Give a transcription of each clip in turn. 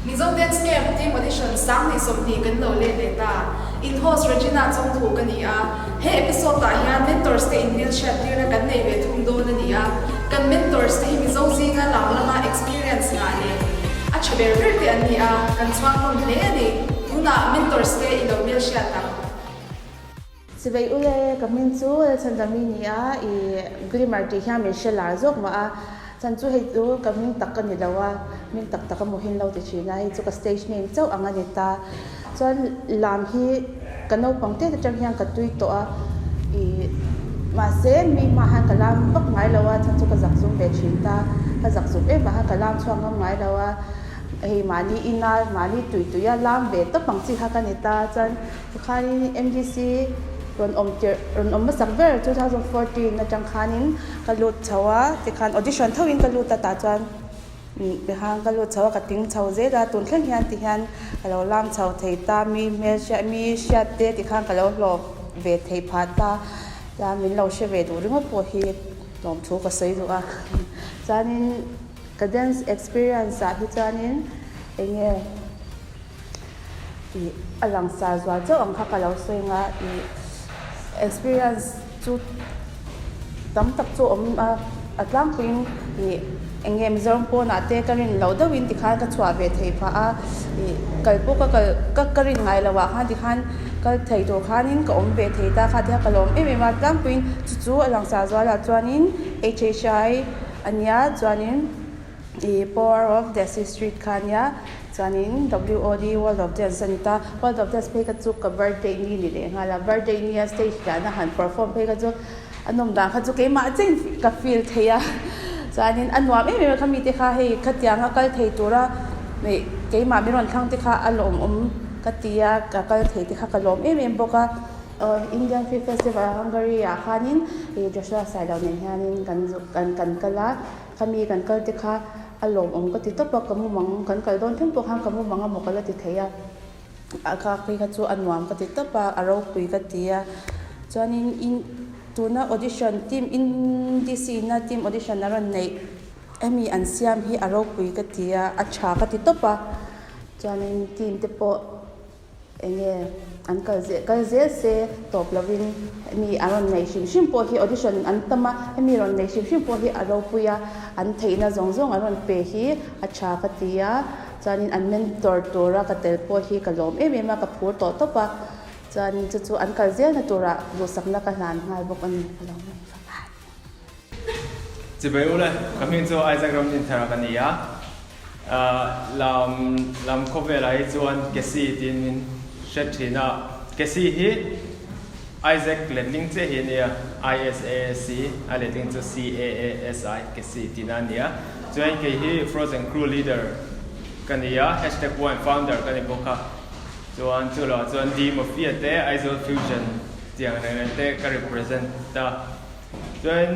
Mizo Dance Camp Team Audition 2020 kan lo let leh ta. In host Regina Chawngthu ka ni a. He episode ah hian mentors te in hmelhriat tirna kan nei ve thung dawn a ni a. Kan mentors te hi Mizo zinga lam lama experience ngah leh a tha ber ber te an ni a, kan chhuang hlawm hle a ni. Tunah mentors te i lo hmelhriat ang. Chivei ule, ka hming chu Lalchhandami ni a, i Glimmer tih hian min hre lar zawk mah a, chhan chu hei chu ka hming tak ka ni lo a, hming tak tak a hmu hin lo ti thin a, hei chu ka stage name chauh ang a ni ta. Chuan lam hi ka naupang tet atang hian ka tui tawh a, i mahse mi hmaah hian ka lam vak ngai lo a, chhan chu ka zak zum ve thin ta, ka zak zum em vang hian ka lam chhuak ngam ngai lo a, hei mahni ina mahni tui tuia lam ve tawp ang chi kha ka ni ta, chuan Tikhanin MDC rawn awm tirh rawn awm hmasak ber 2014 atang khanin ka lut chho a, tikhan audition thoin ka lut a tah chuan tikhan ka lut chho a ka tling chho zel a, tun thleng hian tihian ka lo lam chho thei ta, mi hmelhriat mi hriat te tikhan ka lo hlawh ve thei phah ta, chuan min lo hre ve duh ringawt pawh hi lawmthu ka sawi duh a, chuanin ka dance experience ah hi chuanin eng nge. Ih a langsar zual chauh ang kha ka lo sawi ang a, ih experience chu tam tak chu a awm a, a tlangpuiin ih eng nge Mizoram pawnah te ka rin loh deuhin tikhan ka chhuah ve thei phah a, ih kal pawh ka kal ka ka rin ngai loh ah khan tikhan kal thei tur khanin ka awm ve thei ta kha tikhan ka lawm em em a, tlangpuiin chu chu a langsar zualah chuanin HHI a nia chuanin. I Power of Desi Street kha ania, chuanin WOD World of Dance a ni ta. World of Dance phei kha chu ka birthday ni ni leh nghal a, birthday nia stage dana han perform phei kha chu a nawm dan kha chu keimah chiahin ka feel thei a, chuanin a nuam em em a kha mite kha hei khatianga kal thei tura keimah min rawn thlang te kha a lawmawm ka ti a, ka kal thei te kha ka lawm em em bawk a. Indian Film Festival Hungary ah khanin Joshua Sailo nen hianin kan kan kal a. Khami kan kal te kha a lawmawm ka ti tawp a, ka mumang kan kal dawn thleng pawh khan ka mumang a maw ka la ti thei a, a kha phei kha chu a nuam ka ti tawp a, a ropui ka ti a. Chuanin in tuna audition team in DC ina team audition a rawn neih hemi an siam hi a ropui ka ti a, a tha ka ti tawp a. Chuanin team te pawh. Enge an kal zel kal zel se tawp lovin hemi an rawn nei hrim hrim pawh hi audition an tam a, hemi rawn nei hrim hrim pawh hi a ropui a, an theihna zawng zawng an rawn pe hi a tha ka ti a, chuanin an mentor tura ka tel pawh hi ka lawm em em a, ka phur tawh tawp a, chuanin chu chu an kal zelna turah duhsakna ka hlan nghal bawk a ni ka lo ngaih vak a. Chibai ule, ka hming chu Isaac Ramdinthara ka ni a. Lam lam khawvelah hi chuan Kesi tiin min hre thin a, Kesi hi Isaac letling chiah hi a nia, I-S-A-A-C, a letling chu C-A-A-S-I, Kesi tihna a nia. Chuan kei hi Frozen Crew Leader ka ni a, Hashtag One Founder ka ni bawk a. Chuan chu lohah chuan D Mafia te Aizawl Fusion tiang reng reng te ka represent a. Chuan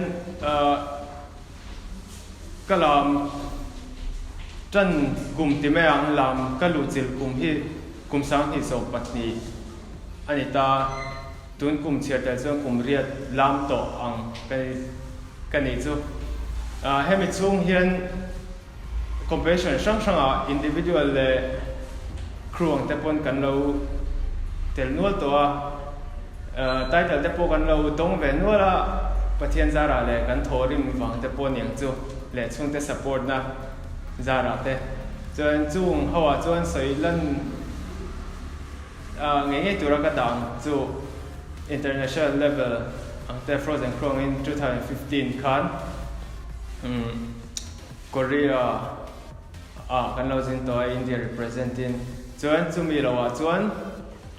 Ka lam tan kum ti mai ang, lam ka luhchilh kum hi kum 2020 a ni ta. Tun kum chhiar tel chuan kum riat lam tawh ang ka nih chu. Hemi chhung hian competition hrang hrangah individual leh crew ang te pawn kan lo tel nual tawh a. Title te pawh kan lo dawng ve nual a, Pathian zarah leh kan thawhrim vang te pawh niang chu leh chhungte support na zarah te chuan chung ho ah chuan sawi lan ngei ngei tura ka dah ang chu international level ang te Frozen Crown in 2015 khan Korea ah kan lo zin tawh a India represent in chuan chumi lo ah chuan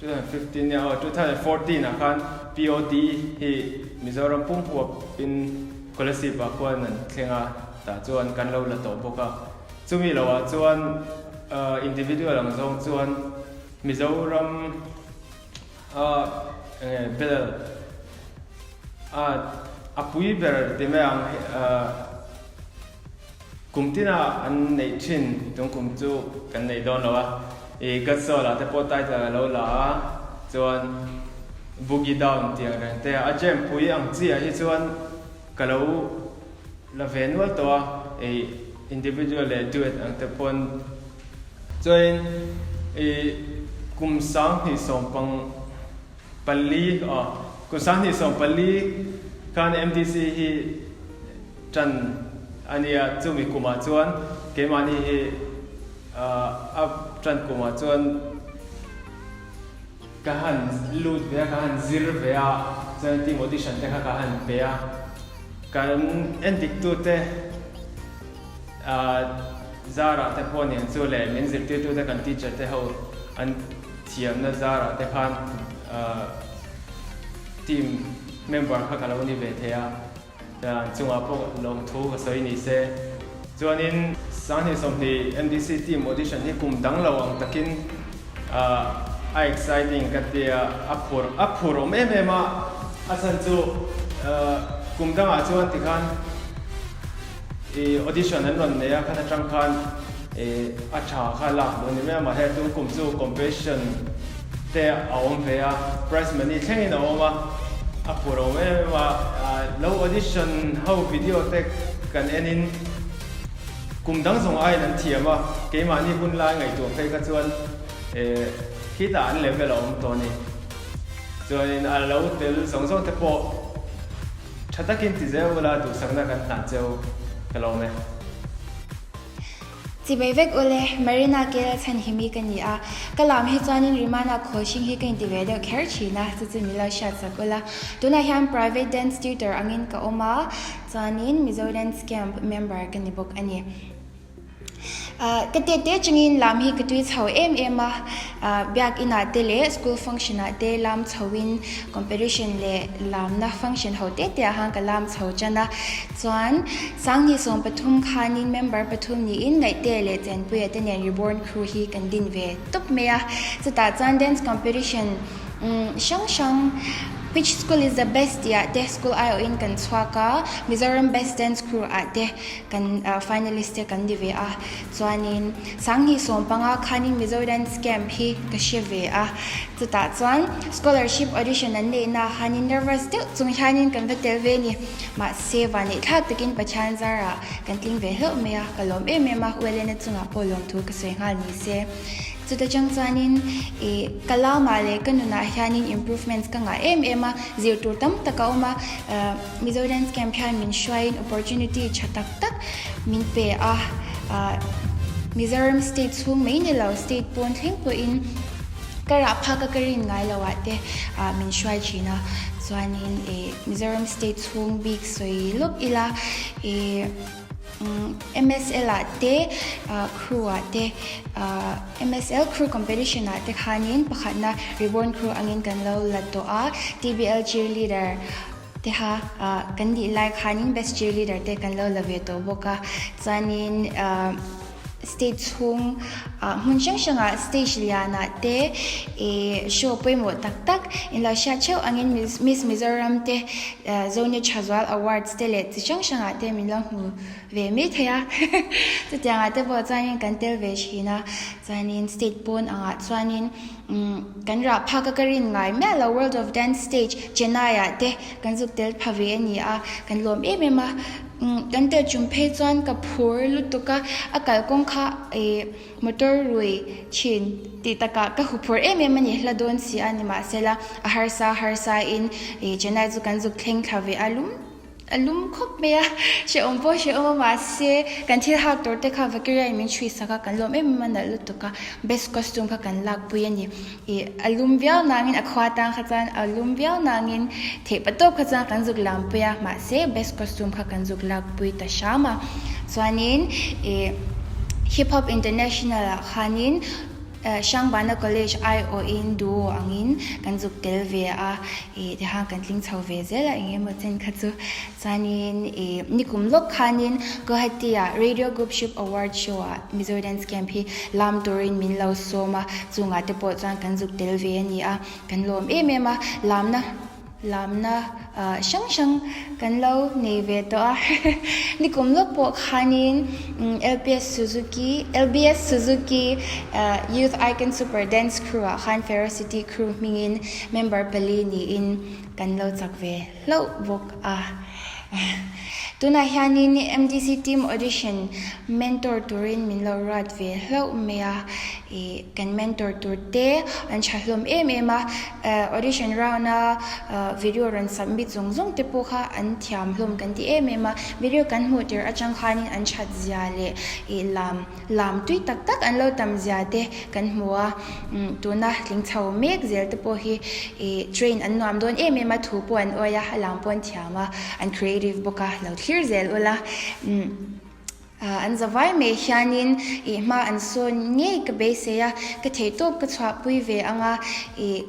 2015 nia aw 2014 ah khan POD hi Mizoram pum huap in Kolasib ah khuan an thleng a tah chuan kan lo la tawh bawk a chumi lo ah chuan individual ang zawng chuan Mizoram a enge bel a. a pui ber ti mai ang kum tina an neih thin tung kum chu kan nei dawn lo a, i God's-Soul ah te pawh title a lo la a, chuan Boogie Down tih ang reng te a jam pui ang chi ah hi chuan ka lo la ve nual tawh a, i individual leh duet ang te pawn chuanin i kum 2014 aw kum 2014 khan MDC hi tan a nia, chumi kumah chuan keimahni hi a tan kumah chuan ka han lut ve a, ka han zir ve a, chuan team audition te kha ka han pe a, kan endiktute zarah te pawh nen chu leh min zirtirtute kan teacher te ho an thiamna zarah te khan team member kha ka lo ni ve thei a, an chungah pawh lawmthu ka sawi ni se. Chuanin 2020 MDC team audition hi kum dang lo ang takin a exciting ka tia, a phur a phur awm em em a, a chhan chu kum dangah chuan tikhan i audition an rawn nei a, khan atang khan i a tha kha lak duh a ni mai a, mahse tun kum chu competition te a awm ve a, prize money thlengin a awm a, a phur awm em em a, lo audition ho video te kan en in kum dang zawng aiin an thiam a, keimahni hun lai ngaihtuah phei kha chuan khitah an level a awm tawh a ni. Chuanin a lo tel zawng zawng te pawh Tha takin ti zel ula duhsakna kan hlan cheu ka lawm e. Chibai vek ule, Marina Kela chhan hi mi ka ni a, ka lam hi chuanin Rimana khawl hring hi ka inti ve deuh kher thin a, chu chu mi lo hriat sak ula. Tunah hian private dance tutor angin ka awm a, chuanin Mizo Dance Camp member ka ni bawk a ni. Ka tet te chungin lam hi ka tui chho em em a, biak inah te leh school function ah te lam chhoin competition leh lamna function ho te te ah khan ka lam chho tan a, chuan 2013 khanin member pathum niin Ngaihte leh Chenpuia te nen Reborn Crew hi kan din ve tawp mai a, chutah chuan dance competition hrang hrang which school is the best tih ah te school aiawhin kan chhuak a, Mizoram best dance crew ah te. Kan finalist te kan ni ve a, chuanin 2015 khanin Mizo Dance Camp hi ka hre ve a, chutah chuan scholarship audition an neih na khanin nervous deuh chung hianin kan va tel ve ni, mahse vanneih thlak takin Pathian zarah kan tling ve hlauh mai a, ka lawm em em a, Uelena chungah pawh lawmthu ka sawi nghal ni se. Chuta chang chuanin ih ka lamah leh ka nunah hianin improvements ka ngah em em a, zir tur tam tak a awm a, Mizo Dance Camp hian min hruaiin opportunity tha tak tak min pe a, Mizoram state chhung mai ni lo state pawn thleng pawhin ka rah phak a ka rin ngai lo ah te min hruai thin a, chuanin ih Mizoram state chhung bik sawi lawk ila ih. MSL ah te crew ah te MSL crew competition ah te khanin pakhatna reborn crew angin kan lo la tawh a, TBL cheerleader te kha kan nih lai khanin best cheerleader te kan lo la ve tawh bawk a, chuanin stage chhung hmun hrang hrangah stage lianah te ih show pawimawh tak tak inlo hriat theuh angin Miss Mizoram te Zone Thazual Awards te leh chi hrang hrangah te min lo hmu ve mai thei a chutiangah te pawh chuanin kan tel ve thin a chuanin state pawn angah chuanin kan rah phak a ka rin ngai miah lo World of Dance stage Chennai ah te kan zuk tel pha ve a ni a kan lawm em em a. Kan tel chung phei chuan ka phur lutuk a, a kalkawng kha ih motor rui thin tih takah ka huphur em em a ni, hla dawn si a ni mahsela a harsa harsa in ih Chennai chu kan zuk thleng thla ve a lum a lum khawp mai a, hrehawm pawh hrehawm a mahse kan thil hak tur te kha Vakiria in min chhui sak a kan lawm em em a nalh lutuk a, best costume kha kan lakpui a ni. Ih a lum viau nangin a khua tang kha chuan a lum viau nangin theih pa tawp kha chuan kan zuk lampui a mahse best costume kha kan zuk lakpui ta hram a chuanin ih hip hop international ah khanin Hrangbana college aiawhin duo angin kan zuk tel ve a ih tihian kan tling chho ve zel a eng emaw chen kha chu Chuanin ih nikum lawk khanin Guwahati ah Radio Gupshup Award Show ah Mizo Dance Camp hi lam turin min lo sawm a, chungah te pawh chuan kan zuk tel ve a ni a, kan lawm em em a, lamna. lamna hrang hrang kan lo nei ve tawh a. Nikum lawk pawh khanin LPS Suzuki, LBS Suzuki Youth Icon Super Dance Crew ah khan Ferocity Crew hmingin member pali niin kan lo chak ve hlauh bawk a. Tunah hianin MDC Team Audition mentor turin min lo ruat ve hlauh mai a, ih kan mentor tur te an tha hlawm em em a, audition round a video rawn submit zawng zawng te pawh kha an thiam hlawm kan ti em em a, video kan hmuh tir atang khanin an that zia leh ih lam lam tui tak tak an lo tam zia te kan hmu a, tuna tling chho mek zel te pawh hi ih train an nuam dawn em em a, thu pawh an awih a, a lam pawh an thiam a, an creative bawk a, lo thlir zel ula. An zavai mai hianin ih hma an sawn ngei ka beisei a, ka theihtawp ka chhuahpui ve ang a, ih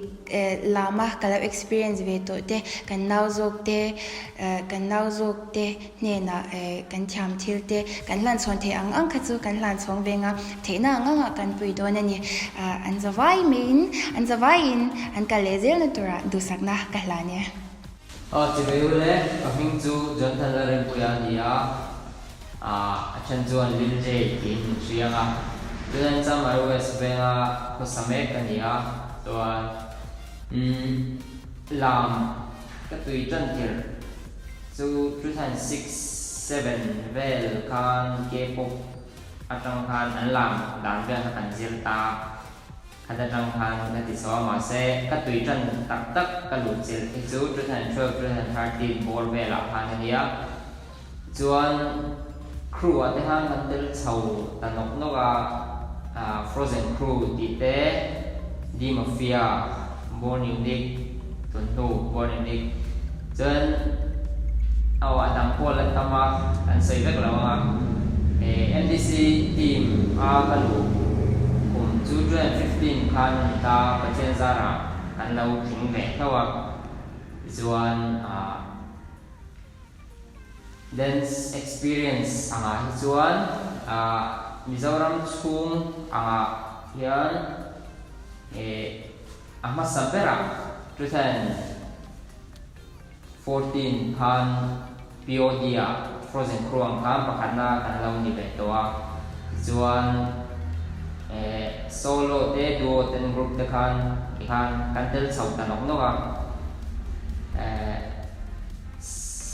lama ka lo experience ve tawh te, kan nau zawk te, kan nau zawk te. Hnenah kan thiam thil te kan hlan chhawn theih ang ang kha chu kan hlan chhawng veng a, theihna ang angah kan pui dawn a ni. An zavai meiin, an zavaiin an kal leh zelna turah duhsakna ka hlan e. Aw chibai u le, ka hming chu Jonathan Lalrempuia a ni a, a then chuan Lil Jay tiin min hriang a, tunah Chamara West venga khawsa mek ka ni a, chuan umm lam ka tui tan tirh. Chu 2006, seven vel khan K-pop atang khan an lam dan vel kha kan zir ta, khat atang khan ka ti chho a, mahse ka tui tan tak tak ka luh chilh hi chu 2012, 2013 bawr velah khan a nia. Chuan crew ah te khan kan tel chho ta nawk nawk a, Frozen Crew tih te, D-Mafia, Born Unique, tun hnu Born Unique chuan aw a dang pawh la tam a, kan sawi vek lo ang a. MDC team a ka luh kum chu 2015 khan a ni ta, Pathian zarah kan lo tling ve hlauh a, tichuan ah. Dance experience angah hi chuan Mizoram chhung angah hian a hmasa berah 2014 khan POD ah Frozen Crew ang khan pakhatna kan lo ni ve tawh a, tichuan solo te duo ten group te khan tikhan kan tel chho ta nawk nawk a.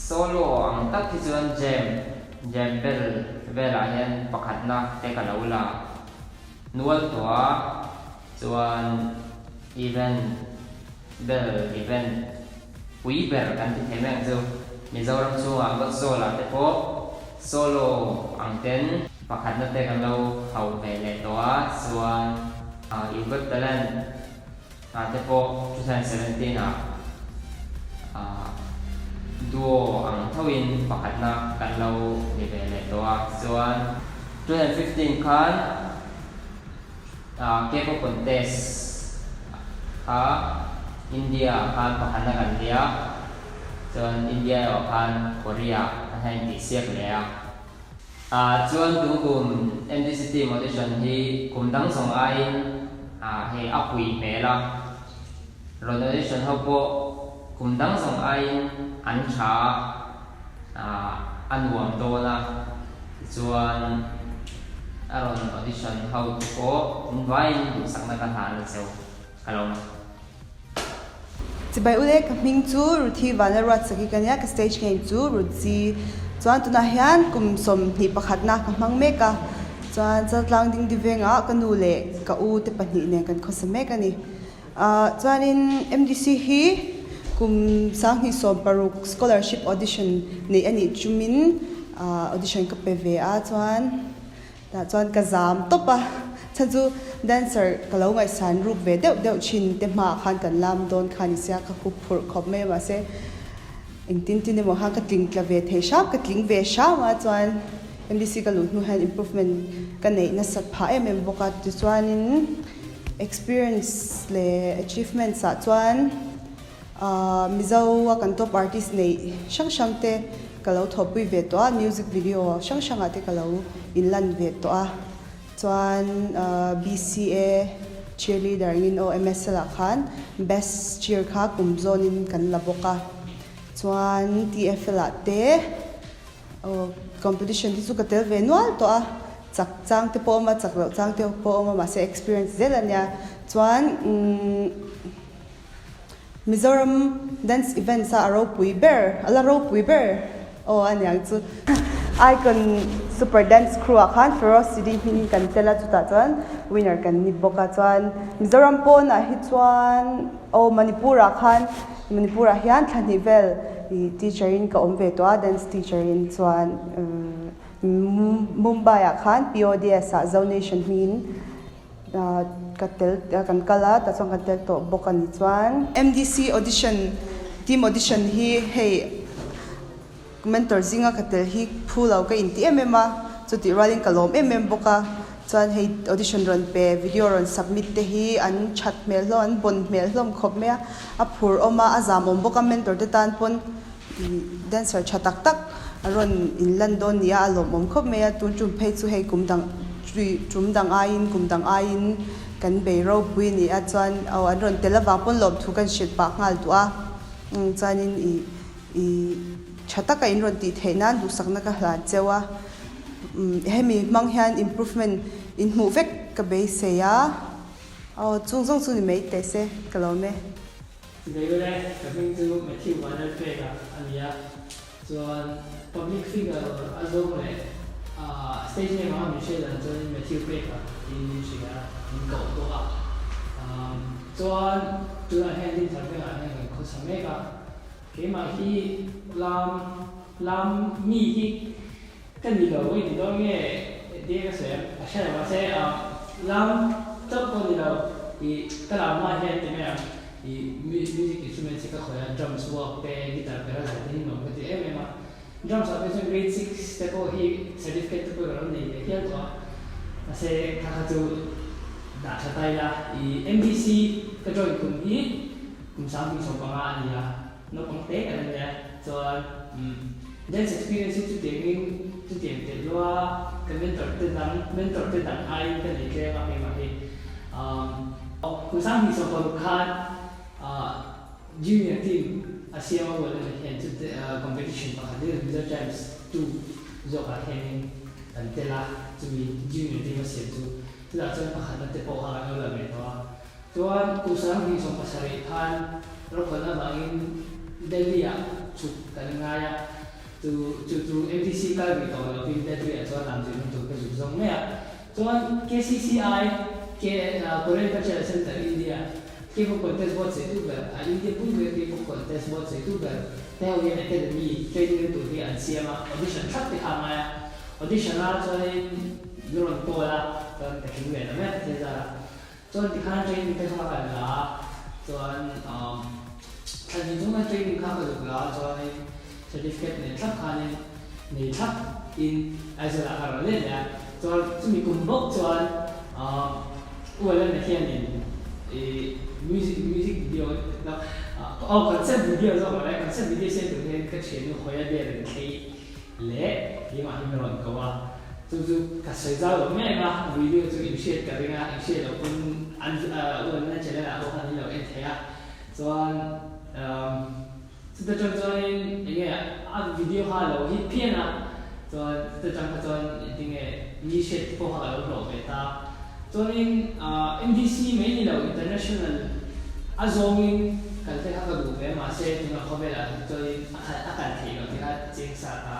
Solo ang tak hi chuan Jam, Jam bel velah hian pakhatna te ka lo la nual tawh a, chuan event bel event pui ber kan ti thei mai ang chu. Mizoram chhungah Godzawlah te pawh solo ang ten pakhatna te kan lo hauh ve leh tawh a, chuan You Got Talent Hna te pawh 2017 ah duo ang thoin pakhatna kan lo ni ve leh tawh a, chuan 2015 khan K-pop contest kha India ah khan pakhatna kan ni a, chuan India erawh khan Korea an han intihsiak leh a. Chuan tun kum MDC team audition hi kum dang zawng aiin hei a pui hmel a, rawn audition ho pawh kum dang zawng aiin an tha a, a nuam dawn a, tichuan a rawn audition ho te pawh in vaiin duhsakna ka hlan a cheu ka lo. Chibai ule ka hming chu Ruthi Vanlalruatsaki ka nia, ka stage name chu Rutzi. Chuan tunah hian kum 21 na ka hmang mek a, chuan Chaltlang Dingdi vengah ka nu leh ka u te pahnih nen kan khawsa mek a ni. Ah chuanin MDC hi kum 2016 scholarship audition neih a nih chumin audition ka pe ve a, chuan Tah chuan ka zam tawp a, chhan chu dancer ka lo ngaihsan ruk ve deuh deuh thin te hmaah khan kan lam dawn kha ni sia, ka hup phurh khawp mai a mahse engtin tin emaw khan ka tling tla ve thei hram, ka tling ve hram a chuan MDC ka luh hnu hian improvement ka neih nasat phah em em bawk a, tichuanin experience leh achievements ah chuan Ahh Mizo a kan top artist neih hrang hrang te ka lo thawhpui ve tawh a, music video hrang hrangah te ka lo inlan ve tawh a, chuan ahh BCA. Cheerleader angin aw MSL ah khan best cheer kha kum zawnin kan la bawk a. Chuan TFL ah te aw competition te chu ka tel ve nual tawh a, chak chang te pawh awm a, chak loh chang te pawh awm a mahse experience zel a nia. Chuan umm Mizoram dance events a a ropui ber, a la ropui ber aw a niang chu. Icon Super Dance Crew ah khan Ferocity hming kan tel a, chutah chuan winner kan ni bawk a. Chuan Mizoram pawnah hi chuan aw Manipur ah khan Manipur ah hian thla hnih vel ih teacher in ka awm ve tawh a, dance teacher in chuan Mumbai ah khan PODS ah Zo Nation hmingin Ka tel kan kal a tah chuan kan tel tawh bawk a ni chuan. MDC audition team audition hi hei mentor zinga ka tel hi phu lo ka inti em em a chutih rualin ka lawm em em bawk a chuan hei audition rawn pe video rawn submit te hi an that hmel hlawm an bawn hmel hlawm khawp mai a a phur awm a a zam awm bawk a mentor te tan pawn dancer tha tak tak a rawn inlan dawn nia a lawmawm khawp mai a tun tum phei chu hei kum dang tum dang aiin kum dang aiin kan bei ropui a ni a chuan aw an rawn tel avang pawn lawmthu kan hrilh pah nghal duh a chuanin ih ih tha taka in rawn tih theih nan duhsakna ka hlan cheu a hemi hmang hian improvement in hmuh vek ka beisei a aw chung zawng chu ni mai teh se ka lawm e. Chibeule, ka hming chu Matthew Vanlalpeka a ni a, chuan public figure a zawng leh stage name anga min hriat dan chuanin Matthew Peka tiin min hria a, min koh bawk a. Chuan tunah hian Dinthar vengah hian kan khawsa mek a, keimah hi lam lam mi hi ka ni lo i ti dawn nge tia ka sawi a, a hre lo mahse lam chauh pawh ni lo i ka lam hma hian ti mai ang i music instruments hi ka khawih a drums work te guitar perh a zai te hi nuam ka ti em em a drums ah phei chuan grade 6 te pawh hi certificate te pawh ka lo nei ve hial tawh a mahse kha kha chu dah tha ta ila i MDC ka join kum hi kum 2015 a ni a. Naupang te kan nia chuan dance experience hi chutiangin chutiang teh lua ka mentor te dang mentor te dang aiin ka nei tlem a keimah hi kum 2016 khan junior team a siam a bual na hian chute competition pakhat hi Mizo Champs 2 zawkah hianin kan tel a chumi junior team a siam chu chutah chuan pakhatna te pawh kha kan lo la ve tawh a. Chuan kum 2017 khan rawkhawn avangin Delhi-ah chhuk kan ngai a, chu chu chu MTC kal rih tawh lovin Delhi-ah chuan lam zirna tur ka zuk zawng mai a. Chuan KCCI, Korean Cultural Center India, K-pop contest buatsaihtu ber, a India pumpuia K-pop contest buatsaihtu ber te ho hian academy training na tur hi an siam a, audition thlap te kha a ngai a. Audition a chuanin min rawn call a, chuan ka tling ve ta mai a Pathian zara. Chuan tikhan training te kha ka la a, chuan thla hnih chunga training kha ka zuk la a, chuanin certificate nei thlap khanin nei thlap in Aizawl ah ka rawn let leh a, chuan chumi kum bawk chuan ULM-a hianin ih music music video aw concept video zawk mawle concept video siam tur hian ka thiannu Hoya Dare in thlei leh keimah hi min rawn ko a, chu chu ka sawi zau lo em a, video chu in hriat ka ring a, in hriat loh pawn an uanna channel ah pawh khan in lo en thei a, chuan chuta tang chuanin eng nge a video kha a lo hit phian a, chuan chuta tang kha chuan engtin nge mi hriat pawh kha ka lo hlawh ve ta, chuanin MDC mai ni lo international a zawngin kal te kha ka duh ve mahse tunah khawvelah chuanin A khalh a kal theih loh tikah cheng sa kha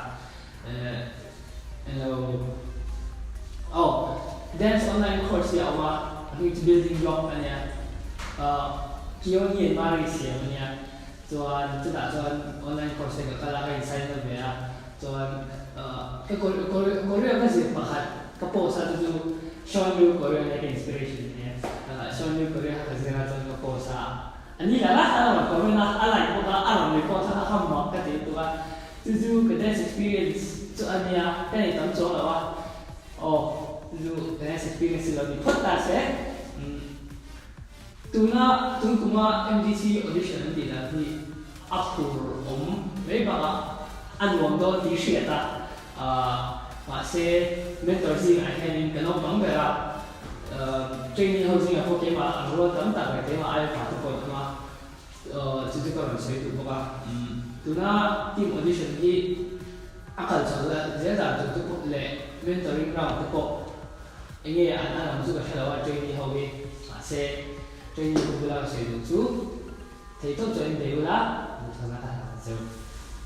elo oh dance online course hi a awm a a hming chu building block a nia Keoni and Mari siam a nia chuan chutah chuan online course te ka kal a ka in sign up ve a chuan ka choreo ka zir pakhat ka post a chu chu Sean Liu choreo ania ka inspiration a nia Sean Liu choreo kha ka zir a chuan ka post a. A ni la la a rawn comment a, a like bawk a, a rawn report a, a ham mak ka ti lutuk a. Chu chu ka dance experience chu a nia, ka nei tam chuang lo a. Aw, chu chu ka dance experience chu lo ni phawt ta se. Umm, tuna tun kuma MDC audition an tih dan hi a phur awm mai bakah a nuam dawn tih hriat a, ahh mahse mentor zingah hianin ka naupang ber a. Trainee ho zingah pawh keimah ang rual tam tak leh keimah aia pa te pawh an awm a, chu chu ka rawn sawi duh bawk a. Tuna team audition hi a kal chho zel dan tur te pawh leh mentoring round te pawh eng nge an an ang chu ka hre lo a trainee ho hi, mahse trainee ho bula ka sawi duh chu theihtawp chuan in bei ula duhthawhna ka hlan zeuh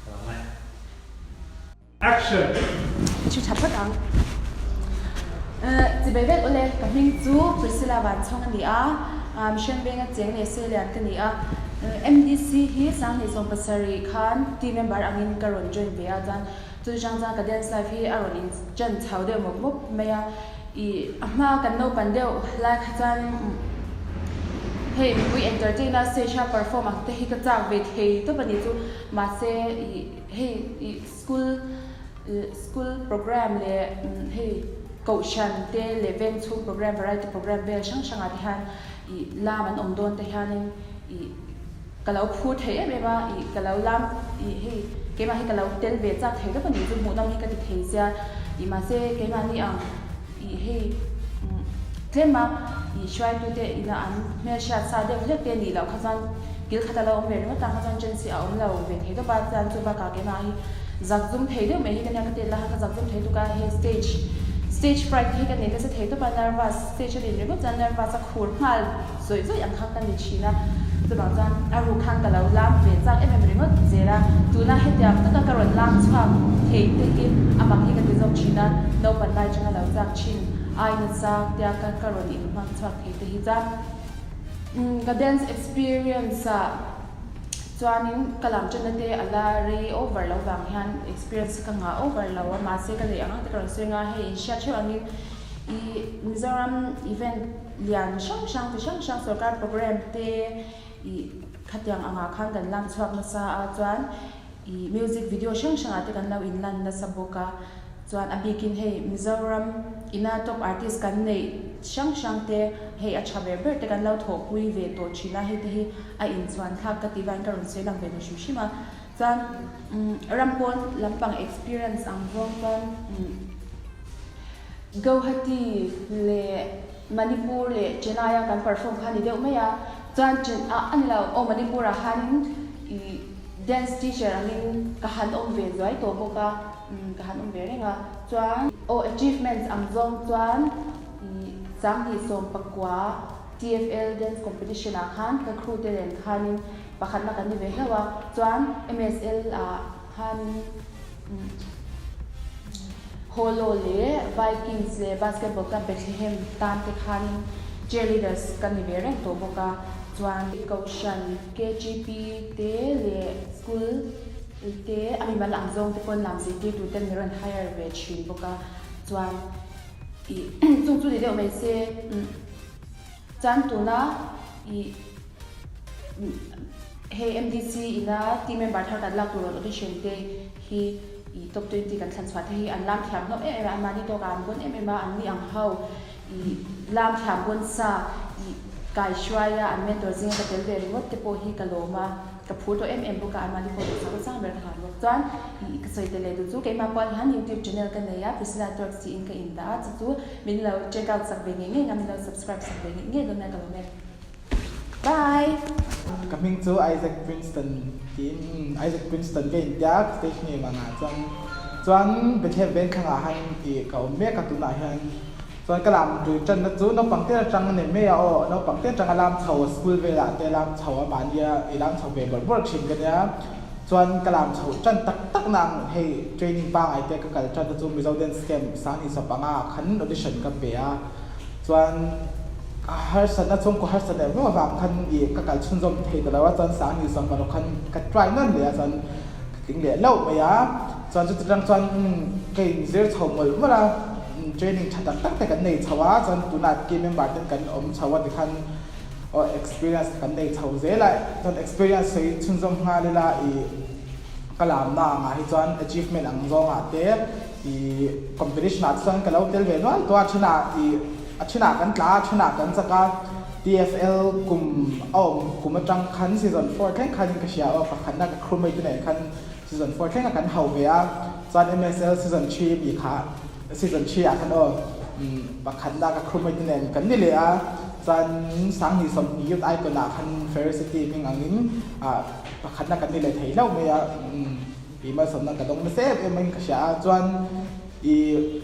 ka lo ngai. Action! Ka thu tha phawt ang. Chibai vek ule, ka hming chu Priscilla Vanchhawng a ni a, Mission Venga cheng leh Selian ka ni a. MDC hi 2017 khan team member angin ka rawn join ve a, chuan chu chang chuan ka dance life hi a rawn in chan chho deuh mawp mawp mai a. Ih, a hma kan naupan deuh lai kha chuan hei mipui entertain a stage a perform ang te hi ka chak ve thei tawp a ni chu, mahse ih hei ih school school program leh hei kohhran te leh veng chhung program variety program vel hrang hrang ah te hian ih lam an awm dawn te hianin ih ka lo phur thei em em a ih ka lo lam ih hei keimah hi ka lo tel ve chak thei tawp a nih chu hmuhnawm hi ka ti thei sia ih mahse keimahni ang ih hei tlem a ih hruaitute ina an hmelhriat sa deuh hlek te nih loh kha chuan kil khat a lo awm ve ringawt ang kha chuan chance hi a awm lo ve thei tawp a chuan chu bakah keimah hi zakzum thei deuh mai hi ka nia ka tet la kha ka zakzum thei tuk a hei stage stage fright te hi ka nei nasa thei tawp a nervous stage a din ringawt chuan nervous a khur nghal Zawih zawih ang kha ka ni thin a, chuvang chuan a ruk khan ka lo lam ve chak em em ringawt zel a, tuna hetiang taka ka rawn lam chhuak thei te hi a mak hi ka ti zawk thin a, naupan lai changa lo chak thin ai nasa tia ka ka rawn inhmang chhuak thei te hi chuan ka dance experience ah chuanin ka lam tanna te a la rei over lo vang hian experience ka ngah over lo a, mahse ka neih ang ang te ka rawn sawi anga hei inhriat theuh angin ih Mizoram event Lian hrang hrang ti hrang hrang sorkar program te ih khatiang angah khan kan lam chhuak nasa a chuan ih music video hrang hrangah te kan lo inlan nasa bawk a chuan a bikin hei Mizoram ina top artist kan neih hrang hrang te hei a tha ber ber te kan lo thawhpui ve tawh thin a hei te hi a inchhuan thlak ka tih vangin ka rawn sawi lang ve lo hrim hrim a chuan ram pawn lampang experience ang zawng chuan. Guwahati leh Manipur leh Chennai a kan perform kha a ni deuh mai a, chuan Chen ah a ni lo aw Manipur ah khanin ih dance teacher angin ka han awm ve zuai tawh bawk a, umm ka han awm ve reng a, chuan aw achievements ang zawng chuan ih 2019 TFL dance competition ah khan ka crew te nen khanin pakhatna kan ni ve hlauh a, chuan MSL ah khanin umm. Holo leh Vikings leh Basketball Club Bethlehem tan te khanin cheerleaders ka ni ve reng tawh bawk a, chuan Kohhran KGP te leh school te a mimal ang zawng te pawn lam zirtirtu ten min rawn hire ve thin bawk a, chuan ih chung chu ni deuh mai se chuan tuna ih hei MDC ina team member thar kan lak tur rawn audition te hi ih top 20 kan thlan chhuah te hi an lam thiam hlawm em em a, anmahni tawkah an bawn em em a, anni ang ho ih lam thiam bawn sa ih kai hruai a an mentor zinga ka tel ve ringawt te pawh hi ka lawm a, ka phur tawh em em bawk a, anmahni pawh duhsak na sang ber ka hlan bawk. Chuan ih ka sawi tel leh duh chu keimah pawh hian youtube channel ka nei a, Priscilla Twerks tiin ka indah a, chu chu min lo check out sak ve ngei ngei ang a, min lo subscribe sak ve ngei ngei dawn nia ka lawm e. Bye! Ka hming chu Isaac Princeton tiin Isaac Princeton ka intia ka stage name ah chuan chuan Bethlehem Vengthlang ah han ih ka awm mek a tunah hian chuan ka lam tui tanna chu naupang te atang a ni mai a aw naupang te atanga lam chho school velah te lam chho a mahnia i lam chho ve bawrh bawrh thin ka nia chuan ka lam chho tan tak tak na ang hei training pangai te ka kal tan te chu Mizo Dance Camp 2015 ah khan audition ka pe a. Chuan harsatna chhungkaw harsat leh vek avang khan ih ka kal chhunzawm thei ta lo a, chuan 2016 khan ka try nawn leh a, chuan ka tling leh loh mai a, chuan chuti tang chuan ka inzir chho mawlh mawlh a, training tha tak tak te kan nei chho a, chuan tunah team member ten kan awm chho a tikhan aw experience kan nei chho zel a, chuan experience sawi chhunzawm nghal ila ih ka lamna angah hi chuan achievement ang zawngah te. I competition ah chuan ka lo tel ve nual tawh a, thenah i a thenah kan tla a, thenah kan chak a, TFL kum a awm kum atang khan season four thleng khanin ka hria aw, pakhatna ka crewmate te nen khan season four thleng a kan hau ve a, chuan MSL season 3 mi kha season 3 ah khan aw Pakhatna ka crewmate te nen kan ni leh a, chuan Sanghnih 20 Youth Icon ah khan Ferocity hming angin pakhatna kan ni leh thei hlauh mai a, ih malsawmna ka dawng nasa em em in ka hria a, chuan ih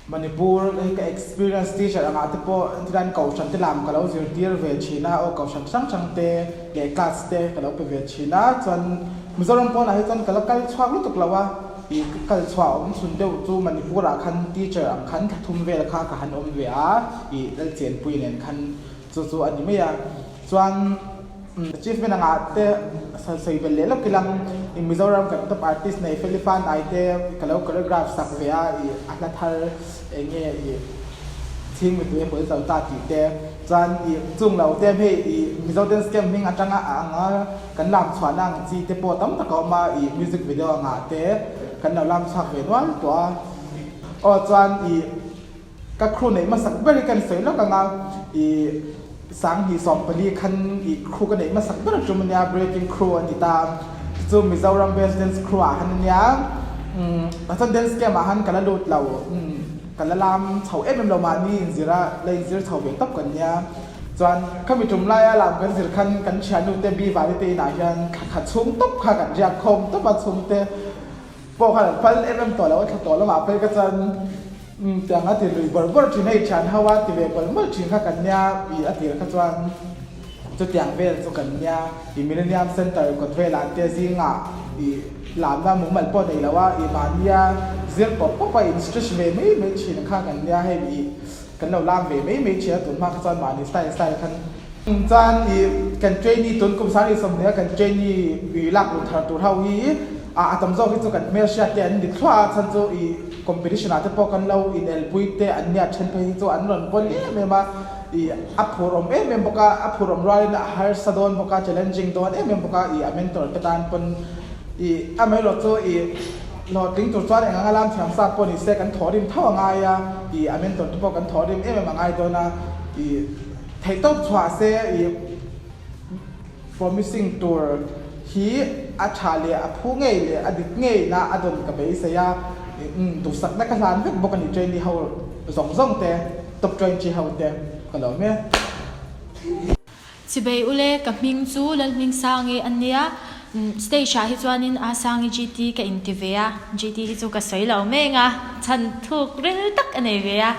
Manipur hei ka experience teacher angah te pawh entirnan kohhran te lam ka lo zirtir ve thin a, aw kohhran hrang hrang te leh class te ka lo pe ve thin a, chuan Mizoram pawnah hi chuan ka la kal chhuak lutuk lo a. I ka kal chhuah awm chhun deuh chu Manipur ah khan teacher ang khan thla thum vel kha ka han awm ve a, i Lalchenpui nen khan chu chu a ni mai a. Chuan achievement angah te sawi belh leh lawk ila i Mizoram kan top artist nei Felifan ai te ka lo choreograph sak ve a, i a hla thar eng nge i Chhing mitui a hul zo ta tih te chuan i chung lo te hei i Mizo Dance Camp hming atanga a ang a, Kan lam chhuahna ang chi te pawh tam tak a awm a, ih music video angah te kan lo lam chhuak ve nual tawh a. Aw chuan ih ka crew neih hmasak ber hi kan sawi lawk ang a, ih 2014 khan ih crew ka neih hmasak ber tum a nia, breaking crew a ni ta. Chu Mizoram best dance crew ah han a nia, umm chuan dance camp ah han ka la lut lo, umm ka la lam chho em em lo mahni inzir a, la inzir chho ve tawp kan nia. Chuan khami tum laia lam kan zir khan kan thiannu te Bivali te inah hian thla khat chhung tawp kha kan riak khawm tawp a, chhungte pawh khan an phal em em tawh lo a, thla tawh lamah phei kha chuan umm tiang a ti lui bawrh bawrh thin hei thian ho a ti ve mawlh mawlh thin kha kan nia ih a tir kha chuan chutiang vel chu kan nia ih Millennium Centre kawt velah te zingah ih lamna mumal pawh nei lo a ih mahnia zir pawp pawp a in stretch ve mai mai thin kha kan nia hei ih Kan lo lam ve mai mai thin a, tun hma kha chuan mahni style style khan chuan i kan trainee tun kum 2020 a kan trainee i lak lut thar tur ho hi a a tam zawk hi chu kan hmelhriat te an ni thluah a, chhan chu i competition ah te pawh kan lo inelpui te an nia then phei hi chu an rawn pawn em em a, i a phur awm em em bawk a, a phur awm rualin a harsa dawn bawk a, challenging dawn em em bawk a, i a mentor te tan pawn i amaherawh chu i. Hlawhtling tur chuan eng anga lam thiam sa pawh ni se kan thawhrim tho a ngai a, ih a mentor te pawh kan thawhrim em em a ngai dawn a, ih theihtawp chhuah se ih promising tur hi a tha leh a phu ngei leh a dik ngei na a dawn ka beisei a, ih umm duhsakna ka hlan vek bawk a ni trainee ho zawng zawng te top 20 ho te ka lo mek. Chibei ule, ka hming chu Lalhmingsangi a nia, stage ah hi chuanin Asangi GT ka inti ve a, GT hi chu ka sawi lo meng a, chhan thuk ril tak a nei ve a,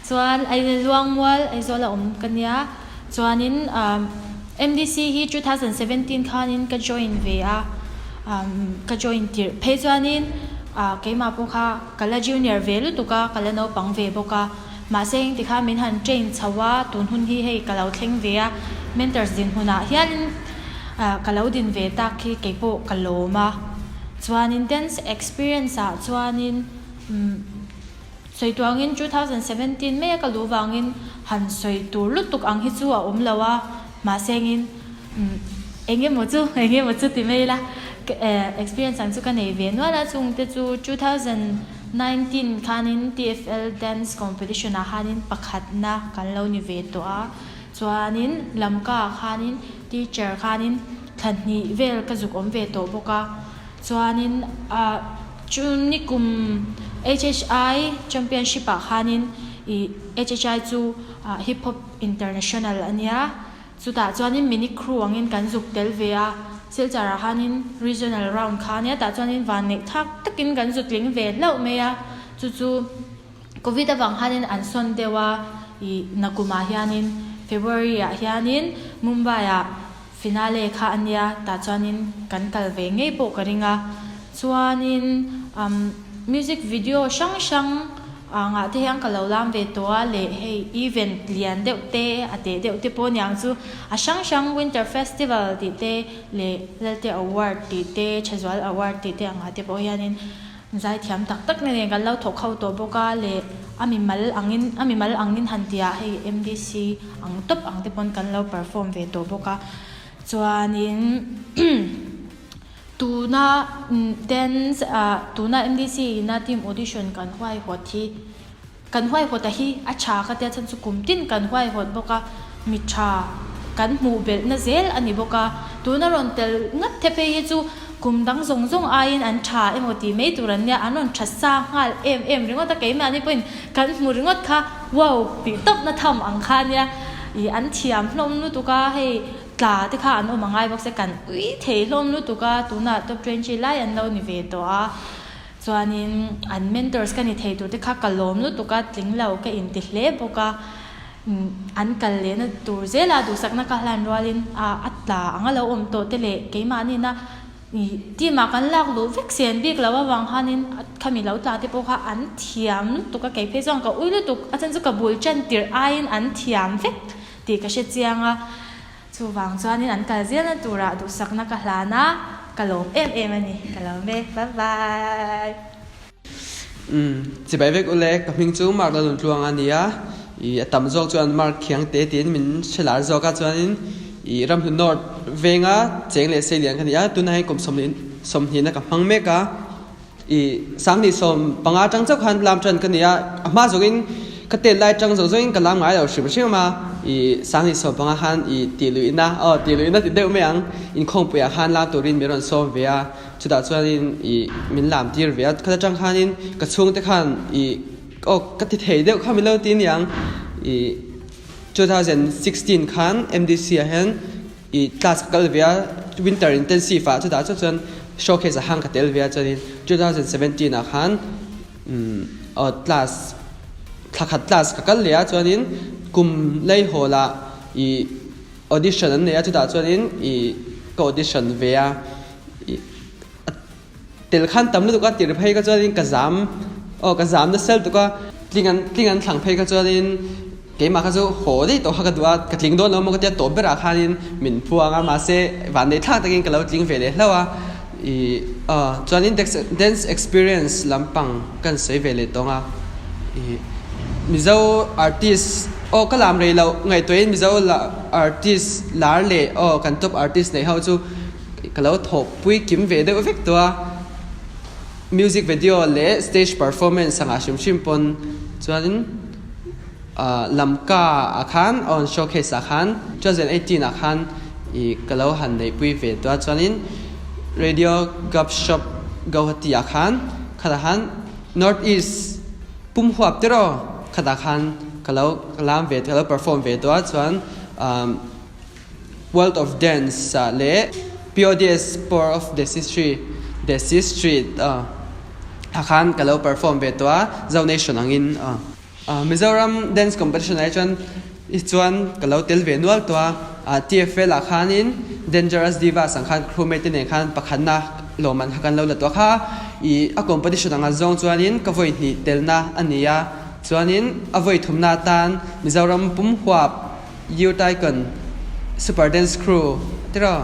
chuan Luangmual Aizawl a awm ka nia, chuanin MDC hi 2017 khanin ka join ve a, ka join tirh phei chuanin keimah pawh kha ka la junior ve lutuk a, ka la naupang ve bawk a. Mahse engti kha min han train chho a, tun hun hi hei ka lo thleng ve a, mentors dinhmunah hianin ka lo din ve tak hi keipawh ka lawm a. Chuanin dance experience ah chuanin umm sawi tur angin 2017 maia ka luh vangin han sawi tur lutuk ang hi chu a awm lo a, mahse engin umm eng emaw chu eng emaw chu ti mai ila experience ang chu ka nei ve nual a, chungte chu 2000. 19 khanin TFL Dance Competition ah khanin pakhatna kan lo ni ve tawh a, chuanin Lamka ah khanin teacher khanin thla hnih vel ka zuk awm ve tawh bawk a, chuanin ah chu nikum HHI Championship ah khanin ih HHI chu ah Hip Hop International a nia. Chutah chuanin mini crew angin kan zuk tel ve a, Silchar ah khanin regional round kha ania tah chuanin vanneih thlak takin kan zu tling ve hlauh mai a, chu chu Covid avang khanin an sawn deuh a, ih nakumah hianin February ah hianin Mumbai ah finale kha ania tah chuanin kan kal ve ngei pawh ka ring a, chuanin umm music video hrang hrang Ah ngah te hian ka lo lam ve tawh a leh hei event lian deuh te a teh deuh te pawh aniang chu a hrang hrang winter festival tih te leh Lalte award tih te Thazual award tih te angah te pawh hianin zaithiam tak tak na nen kan lo thawk ho tawh bawk a leh a mimal angin a mimal angin han tih ah hei MDC ang tawp ang te pawn kan lo perform ve tawh bawk a chuanin. Tuna dance ah tuna MDC ina team audition kan huaihawt hi kan huaihawt a hi a tha ka tia chhan chu kum tin kan huaihawt bawk a mi tha kan hmuh belh na zel a ni bawk a tuna rawn tel ngat the phei hi chu kum dang zawng zawng aiin an tha emaw tih mai tur an nia, an rawn tha sa nghal em em ringawt a, keimahni pawhin kan hmu ringawt kha wow tih tawpna tham ang kha ania, ih an thiam hlawm lutuk a, hei tla te kha an awm a ngai bawk se kan ui thei hlawm lutuk a, tunah top 20 lai an lo ni ve tawh a, chuanin an mentors ka ni thei tur te kha ka lawm lutuk a, tling lo ka inti hle bawk a. An kal lehna tur zela duhsakna ka hlan rualin a tla ang a lo awm tawh te leh keimahniina team ah kan lak luh vek sen bik loh avang khanin khami lo tla te pawh kha an thiam lutuk a, kei phei chuan ka ui lutuk a chan chu ka bul tan tirh aiin an thiam vek tih ka hre chiang a, chuvang chuanin an kal zelna turah duhsakna ka hlan a, ka lawm em em a ni, ka lawm e, bye bye. Umm, chibai vek ule, ka hming chu Mark Lalnuntluang a ni a, ih a tam zawk chuan Mark Khiang te tiin min hre lar zawk a, chuanin ih Ramhnu North venga cheng leh seilian ka ni a, tunah hian kum sawmhnih sawmhnihna ka hmang mek a, ih sanghnih 15 atang chauh khan lam tan ka ni a, a hma zawngin ka tet lai atang zawng zawngin ka lam ngai lo hrim hrim a, ih sanghnih 15 khan ih tih luihna aw tih luihna ti deuh mai ang, inkhawmpuiah khan lam turin min rawn sawm ve a. Chutah chuanin ih min lam tir ve a, khat atang khanin ka chhungte khan ih aw ka ti thei deuh kha min lo ti aniang ih 2016 khan MDC ah hian ih class ka kal ve a winter intensive ah chutah chuan chuan showcase ah khan ka tel ve a chuanin 2017 ah khan umm aw class thla khat class ka kal leh a chuanin kum lei hawl ah ih audition an nei a chutah chuanin ih ka audition ve a. Ih a tel khan tam lutuk a tir phei kha chuanin ka zam aw ka zam nasa lutuk a tling an tling an thlang phei kha chuanin keimah kha chu haw daih tawh kha ka duh a ka tling dawn lo maw ka tia tawp berah khanin min phuang a mahse vanneih thlak takin ka lo tling ve leh hlauh a ih aw chuanin dance experience lampang kan sawi ve leh tawng a ih Mizo artist aw ka lam rei loh ngaihtuahin Mizo artist lar leh aw kan top artist neih ho chu. Ka lo thawhpui kim ve deuh vek tawh a, music video leh stage performance angah hrim hrim pawn chuanin ah Lamka ah khan on showcase ah khan 2018 ah khan ih ka lo han neihpui ve tawh a chuanin radio gup shop Guwahati ah khan khatah khan North East pum huap te rawh khatah khan ka lo lam ve ka lo perform ve tawh a chuan ah. World of Dance ah leh PODS Power of Desi Street Desi Street ah khan ka lo perform ve tawh a Zo Nation angin ah. Mizoram Dance Competition ah hi chuan hi chuan ka lo tel ve nual tawh a TFL ah khanin Dangerous Divas ang khan crewmate te nen khan pakhatna lawmman kha kan lo la tawh kha ih a competition anga zawng chuanin ka vawi hnih telna a ni a chuanin a vawi thumna atan Mizoram pum huap Youth Icon, Super Dance Crew tiraw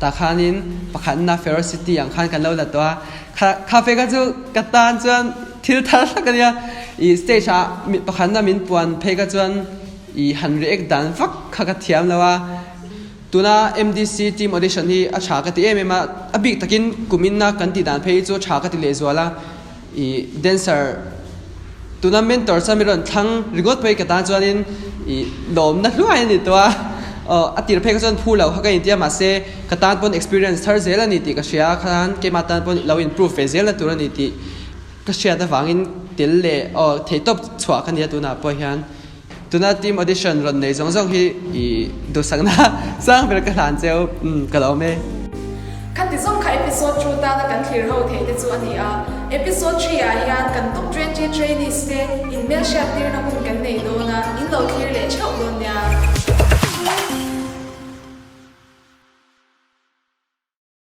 tah khanin pakhatna Ferocity ang khan kan lo la tawh a, kha kha phei kha chu ka tan chuan thil thar hlak a nia, ih stage ah pakhatna min puan phei kha chuan ih han react dan vak kha ka thiam lo a, tuna MDC team audition hi a tha ka ti em em a, a bik takin kum inna kan tih dan phei hi chu tha ka ti lehzual a. I dancer tuna mentor chuan min rawn thlang ringawt pawhin ka tan chuanin i lawmna hluai a ni tawh a, aw a tir phei kha chuan phu lo kha ka intia mahse ka tan pawn experience thar zel a ni tih ka hria khan keimah tan pawn lo improve ve zel na tur a ni tih ka hriat avangin tel leh aw theihtawp chhuah ka nia tunah pawh hian. Tuna team audition rawn nei zawng zawng hi i duhsakna sang ber ka hlan cheu umm ka lo awm e. Khati zawng kha episode 2 tana kan thlir ho theih te chu a ni a, episode 3 ah hian kan top 20 trainees te inhmelhriat tirna hun kan nei dawn a, in lo thlir leh theuh dawn nia.